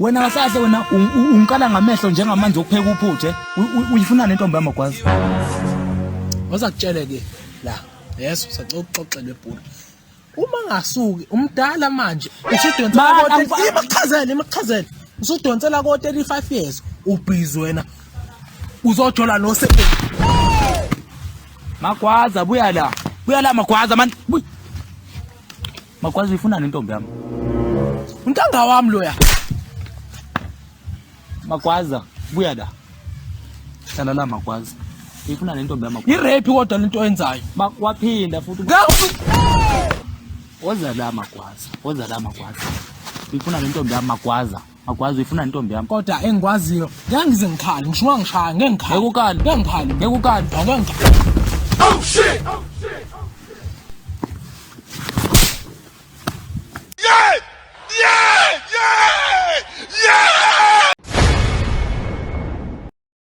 Wena kahle wena ungikala ngamehlo njengamanzi okupheka uphuthe. Uyifuna nentombi yamagwaza. Woza kutshele ke la. Yeso sacela ukuxoxela ebhula. Uma ngasuki umdala manje usudonsela Man, ko angifani- imachazele imachazele usudonsela ko 35 years ubhizi wena uzojola no Magwaza buya la. Buya la Magwaza man. Buya. Magwaza uyifuna nentombi yami. Untanga wami loya. Magwaza buya la. Hlala la Magwaza. Uyifuna nentombi yami. Magwaza. I-rape kodwa lento oyenzayo. Waphinda futhi. Woza la Magwaza. Woza la Magwaza. Uyifuna nentombi yami Magwaza. Magwaza uyifuna nentombi yami. Kodwa engikwaziyo ngeke ngize ngikhale ngisho ungangishaya ngeke ngikhale. Ngeke ukhale. Ngeke ngikhale. Ngeke ukhale. Ngeke ngikhale. Oh shit!